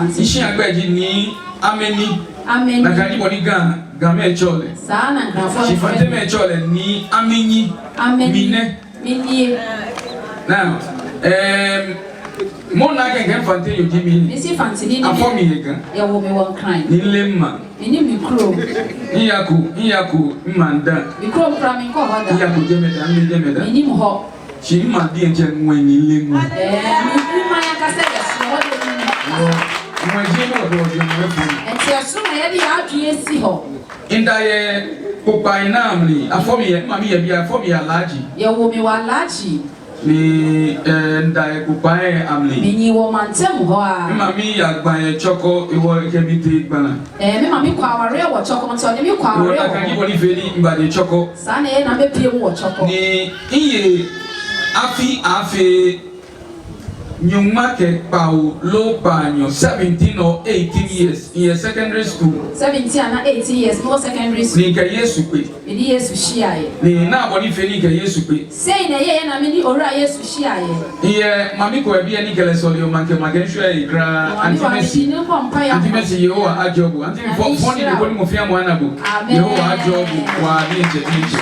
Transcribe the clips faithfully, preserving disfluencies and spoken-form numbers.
Mishia gbɛi ji Nii Ameni. Ameni. Nakai ji bɔ ni Ga, Gamɛi tsɛɔ lɛ. Saa ni Gafoɔ tsɛɔ lɛ. Shi Fantemɛi tsɛɔ lɛ Nii Amenyi. Amenyi. Mi nɛ. Mi ni. Now, um, mɔ ni kɛɛ akɛ Fantenyo ji mi. Misi Fantenyo ni mi. Afɔ mi yɛ Ga. Yɛwo mi wɔ Nkran. Ni mileee mimaŋ. Mileee mikuro. Miyako, miyako mimaŋ da. Mikuro kura mi kɔ hɔ da. Miyako jɛmɛ da, mileee jɛmɛ da. Mileee hɔ. Shi mimaŋ diɛŋtsɛ ŋwɛi ni mileee ŋwɛi. Ɛɛ, mi, mimaŋ yakase yɛ sumɔɔ de mi. Ŋwɛi ji mɔ dɔ ji ŋwɛi fo. Etsɛ sumɔɔ yɛ bi ya bi esi hɔ. Mida yɛ kpokpai nɛɛ mli, afɔ mi yɛ, mimami yɛ biɛ, afɔ mi yɛ Alhaji. Yɛwo mi wɔ Alhaji. Ni, eh, mida yɛ kpokpai amli. Minyiɛ wɔ maŋtsɛmɛi ahɔɔ. Mimami yagba yɛ Chorkor, hewɔ ekɛ mi tee gbala. Eh, mimami kɔ aware wɔ Chorkor, nti ɔ ni mikɔ aware wɔ. Hewɔ nakai ji bɔ ni fee ni miba de Chorkor. Saa ni ena mipie wɔ Chorkor. Ni miye afi, afi nyɔŋma kɛ kpawo loo kpaanyɔ, seventeen or eighteen years, miyɛ secondary school. Seventeen anaa eighteen years, mewɔ secondary school. Ni mikɛ Yesu kpe. Mini Yesu shia yɛ. Ni naa bɔ ni fee ni mikɛ Yesu kpe. Sei nɛɛ yɛ yɛ naa mini Owura Yesu shia yɛ. Miyɛ mami ko yɛ biɛ ni mikɛ lɛ sɔleɔ maŋkɛ maŋkɛ, mishweɔ eyi kwraa. Auntie Mercy. Auntie Mercy, Yehowa ajɔɔ bo. Auntie, mifɔ, mifɔ ni de ko ni mɔ fɛɛ mɔ ana bo. Amen. Yehowa ajɔɔ bo waa diɛŋtsɛ diɛŋtsɛ.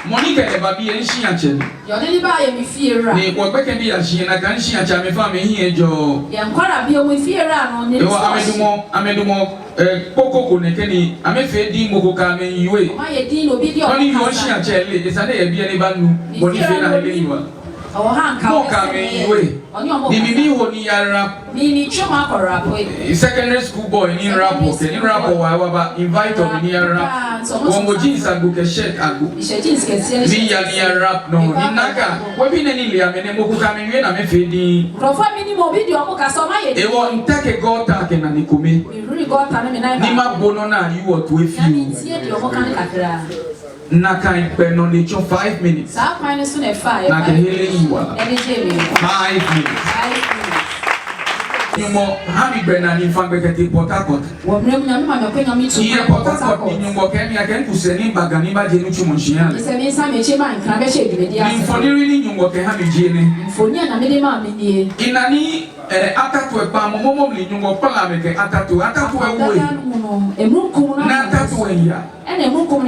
Mɔ ni kɛ lɛ ba biɛ, mishiatsɛ ni. Yɔɔ ni ba yɛ mifeɔ ra. Ni wɔgbekɛbii ashi yɛ nakai, mishiatsɛ, amɛfɛɛ amɛhiɛ ejɔ. Yɛ nkwara biɛ mifeɔ ra nɔ ni. Hewɔ amɛdamɔ, amɛdamɔ, eh, kpokpoi ko nɛkɛ ni amɛfee diŋ mɔ ko kɛ amɛ miiwie. Ɔmayɛ diŋ obi diɛŋtsɛ. Nɔ ni yɔɔ mishiatsɛ lɛ, esa ni eyɛ biɛ ni ebanu bɔ ni fee ni ele yiwala. Mɔ ko kɛ amɛ miiwie. Ni mi miho ni miya rap. Mi, mitsɔ makɔ rap. Secondary school boy ni rap, okay, ni rap wa, waba invite mi ni miya rap. Wɔwo jeans agbo kɛ shirt agbo. Miya ni miya rap nɔ, ni nakai. Wɔbii nɛɛ ni le amɛ nɛɛ, mɔ ko kɛ amɛ miiwie ni amɛfee diŋ. Hewɔ miteke gɔta kɛ nane kome. Ni mabo nɔ ni ayiɔ toi fioo. Nakai kpɛ nɔ ni etsɔ five minutes. Saa kpɛ nɔ ni sɔ nɛ fa yɛ. Ni akɛhe lɛ yiwala. Five minutes. Five minutes. Nyɔŋmɔ ha mi gbɛnaa ni mifa gbɛ kɛtee Port Harcourt. Wɔ mrɛ mu Nyɔŋmɔ ma mi kpɛ Nyɔŋmɔ tu. Miyɛ Port Harcourt ni Nyɔŋmɔ kɛɛ mi akɛ mikusɛɛ ni miba Ga ni mibajie nitsumɔ shishi. Misɛɛ mi sa mi tsɛ ma Nkran bɛ shɛ jumɛdi. Ni mfoniri ni Nyɔŋmɔ kɛha mi ji enɛ. Mfoniri ni amɛde ma mi nɛ. Mina ni Eh, atatue kpaa mɔ mɔ mɔ mli Nyɔŋmɔ kpala amɛ kɛ atatue, atatue we. Ni atatue ya.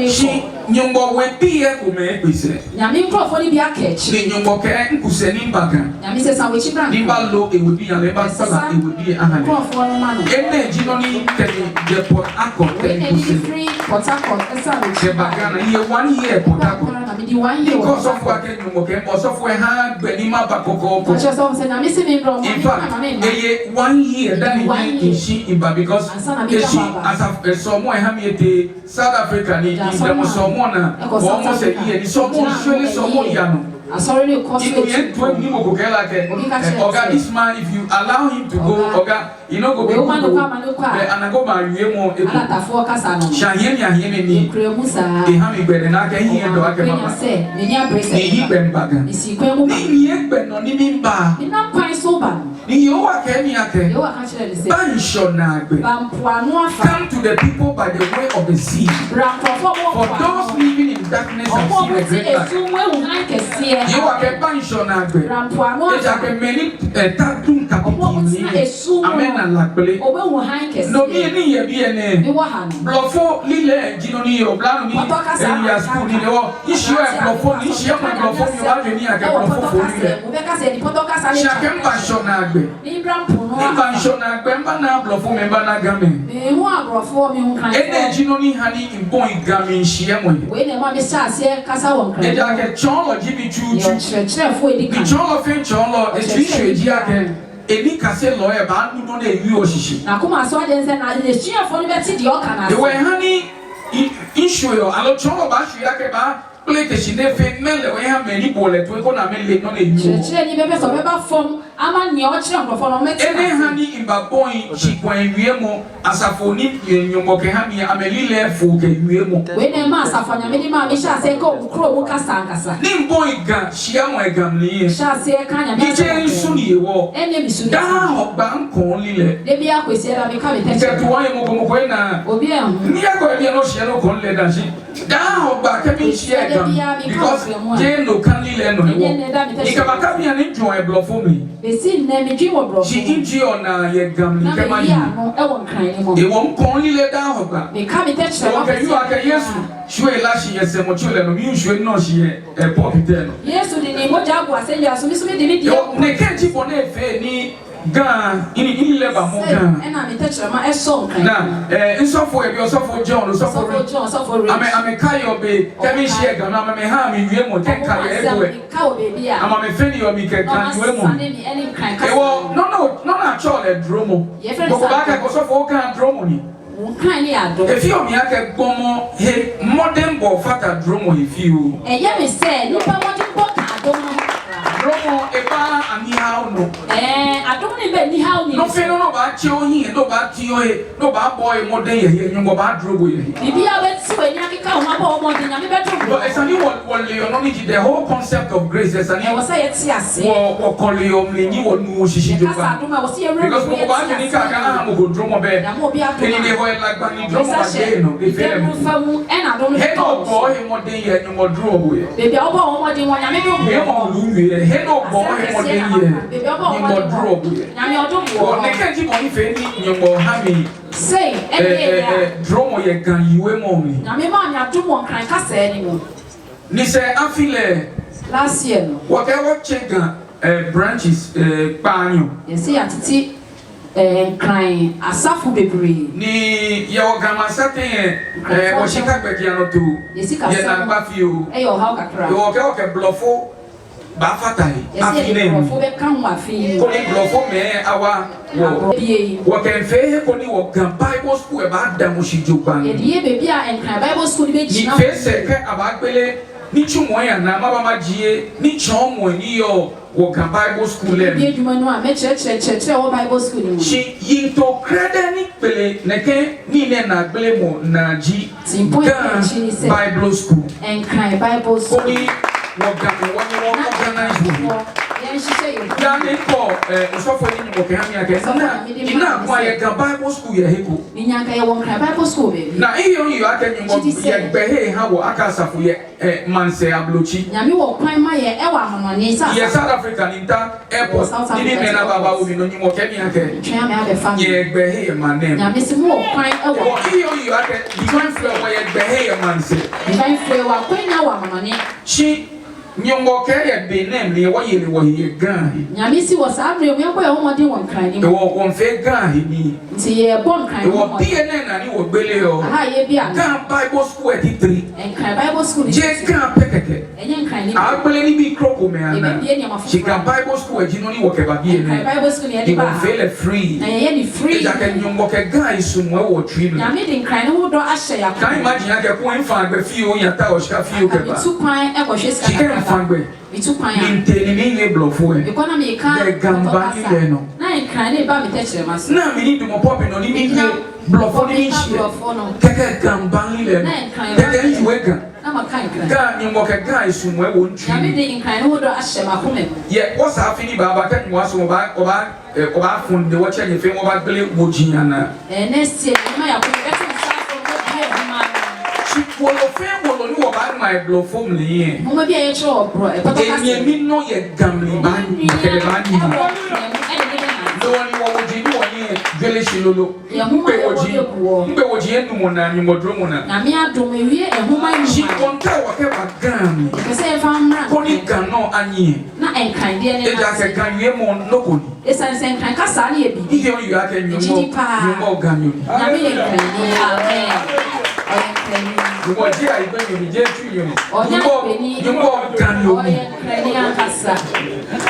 Shi Nyɔŋmɔ webii komɛi ekpe sɛɛ. Ni Nyɔŋmɔ kɛɛ mikusɛɛ ni miba Ga. Ni mibalo ewebii anɔ, mibakpala ewebii anɔ. Enɛ ji nɔ ni kɛ mi jɛ Port Harcourt kɛ mikusɛɛ. Kɛba Ghana, miyɛ one year Port Harcourt. Ni kɛ osɔfo akɛ Nyɔŋmɔ kɛɛ, osɔfo lɛ ha gbɛ ni maba kɔkɔɔkɔ. In fact, eye one year dani mishi miba because eshi asa, eh, sɔlemɔ lɛ ha mi etee South Africa ni midamɔ sɔlemɔ naa. Almost a year ni sɔlemɔ shwere, sɔlemɔ yaa nɔ. Ni miyɛ toiŋ ni mɔ ko kɛɛ lɛ akɛ, eh, Oga, this man, if you allow him to go, Oga, he no go be good o. Bɛ anago ma wiemɔ eko. Shi ahiɛ mi, ahiɛ mi ni eha mi gbɛ nɛɛ, nakai hiɛ dɔ akɛ maba. Ni mihi gbɛ miba Ga. Ni mihe gbɛ nɔ ni miba. Ni Yehowa kɛɛ mi akɛ, ba ŋshɔ naagbɛ. Come to the people by the way of the sea. For those living in darkness have seen a great light. Yehowa kɛɛ ba ŋshɔ naagbɛ. Ejaakɛ mɛi ni, eh, ta duŋ kapiti mli, amɛna la kpele. No mli ni miyɛ biɛ nɛɛ, blɔfo lilɛi ji nɔ ni yɔɔ, oblanyo ni eya school ni lɛ wɔ. Mishiɛɔ blɔfo, mishiɛɔ blɔfo ni wɔbaanyɛ ni akɛ blɔfo fo lilɛi. Shi akɛ miba ŋshɔ naagbɛ. Miba ŋshɔ naagbɛ, mibana blɔfomɛi, mibana Gamɛi. Enɛ ji nɔ ni ha ni mibɔi Ga mli shiɛmɔ. Ejaakɛ tsɔɔlɔ ji mi tsutsu. Ni tsɔɔlɔ fɛɛ tsɔɔlɔ, etsui shwɛ ji akɛ enikaselɔi lɛ baanu nɔ ni ewieɔ shishi. Hewɔ eha ni mi, mishweɔ, aloo tsɔɔlɔ baashwe akɛ ba kpele kɛ shi ni efee mɛlɛ, eha mɛi ni boɔ lɛ toi koni amɛle nɔ ni ewieɔ. Enɛ ha ni mibabɔi shi koni ewiemɔ, asafo ni Nyɔŋmɔ kɛha mi, amɛlilɛi fo kɛ wiemɔ. Ni mibɔi Ga shiɛmɔ yɛ Ga mli lɛ, ni jeee misu ni hewɔ. Daa Hɔgbaa mikɔɔ lilɛi. Mikɛtoɔ yɛ mɔ ko mɔ ko naa. Ni yakɔ yɛ biɛ ni oshiɛ ni okɔɔ lilɛi daa shi. Daa Hɔgbaa kɛ mishiɛ Ga mli, because jeee no kã lilɛi nɔ hewɔ. Mikɛbata biɛ ni mijwɛŋ yɛ blɔfo mli. Besi ŋmɛnɛ midwɛŋ wɔ blɔfo. Shi ŋji ona yɛ Ga mli kɛma yi. Na miyi ano wɔ Nkran nɔ. Ewɔ ŋkɔ lɛ daa hɔ gba. Mika mitɛtsɛ. Ewɔ kɛ yu akɛ Yesu shwie la shi yɛ sɛmɔ tsu lɛ nɔ, mi hu mishwie nɔ shi yɛ, eh, pulpit lɛ nɔ. Yesu ni ni mɔ ja gua sɛ ya sumi sumi di mi di. Ewɔ nɛkɛ ji bɔ ni efee ni Ga, ini, ini lɛ ba mɔ Ga. Ena mitɛtsɛ ma eso Nkran. Na, eh, osɔfo ebi, osɔfo John, osɔfo. Osɔfo John, osɔfo Rich. Amɛ, amɛkaiɔ be, kɛ mishi yɛ Ga, na amɛha mi wiemɔ, kɛ ŋka yɛ eko. Ka wɔ baabi a. Amɛ amɛfee nii yɛ mi kɛ Ga wiemɔ. Ewɔ, nɔ, nɔ, nɔ ni atsɛɔ lɛ dromɔ. Mɔ ko baakɛɛ akɛ osɔfo Ga dromɔ ni. Efeɔ mi akɛ gbɔmɔ he mɔdɛŋbɔɔ fata dromɔ he fioo. Eyɛ mli sɛɛ, nipa mɔdɛŋbɔɔ ka dromɔ. Dromɔ ebaa anihaonɔ. Ɛɛ, adromɔ ni bɛ nihaonɔ. Nɔ fɛɛ nɔ ni obaatsi ohiɛ, ni obaati ohe, ni obaabɔ he mɔdɛŋ yɛ he, Nyɔŋmɔ baadro bo yɛ he. Bibioo bɛ ti wɛ ni akɛ Ka wɔ mabɔ wɔ mɔdɛŋ, Nyame bɛdro wɔ. Ewɔ, esa ni wɔ, wɔle nɔ ni ji the whole concept of grace, esa ni. Ɛɛ, wɔsa yɛ ti ase. Wɔ, wɔkɔle yɛ mli ni wɔnu shishi jogbaŋŋ. Because mɔ ko baanyɛ ni aka aha mɔ ko dromɔ bɛ. Eni ne hɔ ela gba ni dromɔ ba je no, efee lɛ mɔ. He ni obɔ he mɔdɛŋ yɛ, Nyɔŋmɔ dro bo yɛ. Baabi a obɔ wɔ mɔdɛŋ wɔ, Nyame dro bo. He ni obɔ he mɔdɛŋ yɛ, Nyɔŋmɔ dro bo yɛ. Wɔ nɛkɛ ji bɔ ni fee ni Nyɔŋmɔ ha mi. Sei, eh, eh, eh, dromɔ yɛ Ga yiwemɔ mli. Nyame ma mi adromɔ Nkran kasa ni mɔ. Ni sɛɛ afi lɛ. Last year no. Wɔkɛ wɔtsɛ Ga, eh, branches, eh, kpaanyɔ. Yɛsi yatiti, eh, Nkran asafo bebree. Ni yɛ wɔ Ga maŋ sateŋ yɛ, eh, wɔ shika gbɛjianɔtoo. Yɛsi kasa. Yɛ naagba fioo. Ɛyɛ ɔhaw kakra. Wɔkɛ, wɔkɛ blɔfo baafata he afi nɛɛ mli. Koni blɔfomɛi awa wɔ. Wɔkɛmiifee he koni wɔ Ga Bible School lɛ baadamɔ shi jogbaŋŋ. Ni fee sɛɛ kɛ abaagbele nitsumɔi anaa, maba majie nitsɔɔmɔi ni yɔɔ wɔ Ga Bible School lɛ mli. Shi yiŋtoo krɛdɛɛ ni kpele nɛkɛ nii nɛɛ naagbelemɔ naa ji Ga Bible School. Nkran Bible School. Koni wɔ Gamɛi wɔnyɛ wɔ organize wɔ. Daa nɛɛ ŋkɛɔ, eh, osɔfo ni Nyɔŋmɔ kɛha mi akɛ, mina, mina akɛ yɛ Ga Bible School yɛ he ko. Ni nyɛkɛɛ yɛ wɔ Nkran Bible School bɛ. Ni miheɔ miyeɔ akɛ Nyɔŋmɔ yɛ gbɛhe eha wɔ akɛ asafo yɛ, eh, maŋsɛɛ ablotsi. Nyame wo kwan ma yɛ, ɛwɔ amanɔne sasa. Yɛ South Africa ni mita airport, ni mimɛ ni maba wo mi nɔ, Nyɔŋmɔ kɛɛ mi akɛ, yɛ gbɛhe yɛ maŋ nɛɛ. Nyame si mɔ kwan ɛwɔ. Miheɔ miyeɔ akɛ, divine flow, wɔyɛ gbɛhe yɛ maŋsɛɛ. Divine flow, wɔkwan naa wɔ amanɔne. Shi Nyɔŋmɔ kɛɛ yɛ be nɛɛ mli wɔyeli wɔhe yɛ Ga he. Nyame si wɔ saa mli, wɔyɛ kɔ yɛ wɔ mɔdɛŋ wɔ Nkran nɔ. Wɔ, wɔmiifee Ga he nii. Nti yɛbɔ Nkran nɔ. Wɔ biɛ nɛɛ naa ni wɔgbele yɔɔ. Aha, yɛ biɛ. Ga Bible School lɛ titri. Nkran Bible School ni. Jeee Ga pɛ kɛkɛ. Ɛnyɛ Nkran ni. Agbele nibii krokomɛi anaa. Ebɛ biɛ ni ama fufro. Shi Ga Bible School lɛ ji nɔ ni wɔkɛba biɛ nɛɛ. Nkran Bible School ni yɛde ba. Wɔfee lɛ free. Na yɛyɛ no free. Ejaakɛ Nyɔŋmɔ kɛ Ga he sumɔ wɔ wɔtsui mli. Nyame de Nkran nɔ dɔ ahyɛ yɛ akoma. Can you imagine akɛ ko mifa gbɛ fioo, miyata oshika fioo kɛba. Mitu kwan ɛkɔhwɛ sika. Shi kɛ mifa gbɛ. Mitu kwan ya. Ni mitee ni miwie blɔfo lɛ. Mekɔ na meka. Bɛ Ga mba ni lɛ nɔ. Na Nkran ni ba mitɛkyerɛ ma so. Na mi ni damɔ pulpit nɔ ni miwie blɔfo ni mishi. Kɛkɛ Ga mba ni lɛ nɔ. Kɛkɛ miwie Ga. Na maka Nkran. Ga, Nyɔŋmɔ kɛ Ga he sumɔ wɔ mitsui. Nyame de Nkran nɔ dɔ ahyɛ makoma mu. Yɛ wɔ saa afi ni baaba kɛ Nyɔŋmɔ sumɔ ba, wɔba, eh, wɔba fund wɔtsɛ nyɛ fɛɛ wɔbagbele woji anaa. Eh, next year, ni maya kɔ, bɛ tun sa fɔ ko bie huma. Shi wolo fɛɛ wolo ni wɔbaama yɛ blɔfo mli lɛ. Mɔ biɛ yɛ tsɔ blɔ, eh, papa kasi. Enyɛmi nɔ yɛ Ga mli ba, kɛlɛ ba ni. Lɔ ni wɔ woji ni wɔyɛ, jwele shi lolo. Yɛ huma yɛ wɔ yɛ kuɔ. Ŋmɛnɛ wɔji yɛ nɔ mɔ naa, Nyɔŋmɔ dromɔ naa. Nyame adom ewie yɛ huma yɛ. Shi wɔmiitao wɔkɛba Ga mli. Kɛsɛ yɛ fa mra. Koni Ga nɔ anyiɛ. Na Nkran deɛ nɛɛ. Ejaakɛ Ga wiemɔ nɔ ko ni. Esan sɛ Nkran kasa ni yɛ bibii. Miheɔ miyeɔ akɛ Nyɔŋmɔ, Nyɔŋmɔ Ganyo ni. Nyame yɛ Nkranyo ni. Amen. Ɔyɛ Nkranyo ni. Nyɔŋmɔ ji ayigbɛnyo ni, ji etsuinyo ni. Ɔyɛ Nyɔŋmɔ, Ganyo ni. Ɔyɛ Nkranyo ni ankasa.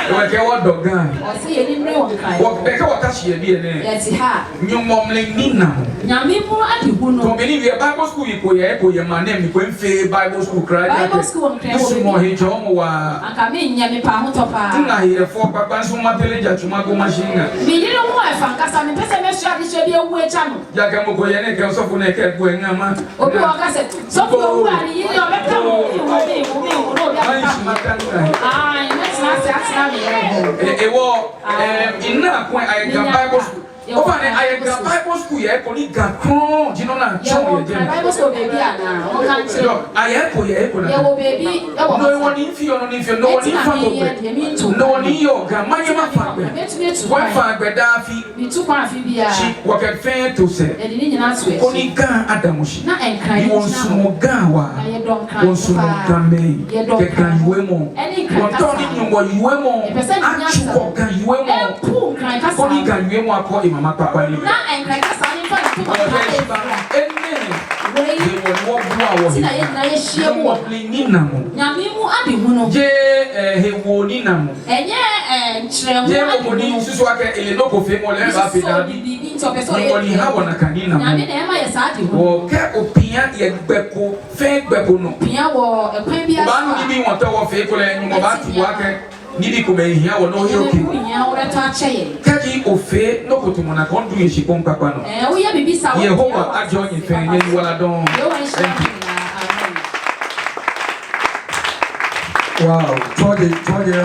Ewɔ kɛ wɔdɔ Ga. Ɔse yɛ ni mre wɔ Nkran. Wɔ, bɛ kɛ wɔta shi yɛ biɛ nɛɛ. Yɛte ha. Nyɔŋmɔ mli ni na. Nyame mu adi hu no. Kɔmi ni wiɛ Bible school yi ko yɛ, ko yɛ maŋ nɛɛ mli ko miifee Bible school kra. Bible school wɔ Nkran. Misumɔɔ he jɔɔmɔ waa. Anka minyɛ mepɛ ahotɔ paa. Mina he yɛ fɛo kpakpa nso matele ja tuma ko machine gun. Meyere ho ɛfa ankasa, mepɛ sɛ mesua adesua bi awu agya no. Ejaakɛ mɔ ko yɛ nɛɛ kɛ osɔfo nɛɛ kɛ gu eŋa ma. Obi wɔ hɔ kɛɛ sɛ, sɔfo owu a ne yere ɔbɛka ho, obi, obi, obi, obi abɛka ho. Ayi, mɛtena ase atena me yere ho. E, ewɔ, eh, ina kɔn ayɛ Ga Bible school. Ofainɛ, ayɛ Ga Bible School yɛ he ko ni Ga krɔŋŋ ji nɔ ni atsɔɔ yɛ jɛmɛ. Bible School baabi anaa, wɔka nkyerɛ. Yoo, ayɛ he ko yɛ he ko naa. Yɛwɔ baabi, yɛwɔ. No hewɔ ni mifeɔ nɔ ni mifeɔ, no hewɔ ni mifa gbɛ. No hewɔ ni miyɔɔ Ga, manyɛ mafa gbɛ. Wɔfa gbɛ daa afi. Mitu kwan afi biara. Shi wɔkɛ fɛɛ to sɛɛ. Yɛde ne nyinaa to akyi. Koni Ga adamɔ shi. Na Nkran. Ni wɔmiisumɔ Ga waa. Na yɛdɔ Nkran paa. Wɔmiisumɔ Gamɛi. Yɛdɔ Nkran. Kɛ Ga wiemɔ. Ɛne Nkran kasa. Wɔmiitao ni Nyɔŋmɔ wiemɔ. Yɛpɛ sɛ Nkran kasa. Atsukɔ Ga wiemɔ. Ɛmpu Nkran kasa. Koni Ga wiemɔ akɔ emama kpakpa lɛ. Na Nkran kasa ne mfa ne toma. Wɔda shi ba. Amen. Wei. Hewɔ ni wɔbua wɔhe. Ti na yɛn nyinaa yɛahyia mu. Wɔbli ninamɔ. Nyame mu adehunu. Jeee, eh, hewoo ninamɔ. Ɛnyɛ, eh, nkyerɛmu adehunu. Jeee mɔ ko ni susuɔ akɛ, eh, nɔ ko feemɔ lɛ, eba fe dabi. Nyɔŋmɔ ni ha wɔ nakai ninamɔ. Nyame na ɛma yɛ saa adehunu. Wɔkɛ opia yɛ gbɛ ko fɛɛ gbɛ ko nɔ. Pia wɔ ɛkwan biara so a. Obaanu nibii wɔtao wɔfee ekolɛ, Nyɔŋmɔ baatu wɔ akɛ nibii komɛi hia wɔ ni ohe oke. Ɛnyɛ hu hia wɔbɛtɔ akyɛ yɛ. Kɛji ofee nɔ ko tamɔ nakai, odu yɛ shikpɔŋ kpakpa nɔ. Eh, woyɛ biribi saa, Yehowa ajɔɔ nyɛ fɛɛ, nyɛyiwaladɔŋŋ. Yehowa nhyira mo nyinaa. Amen. Wow, tɔde, tɔde.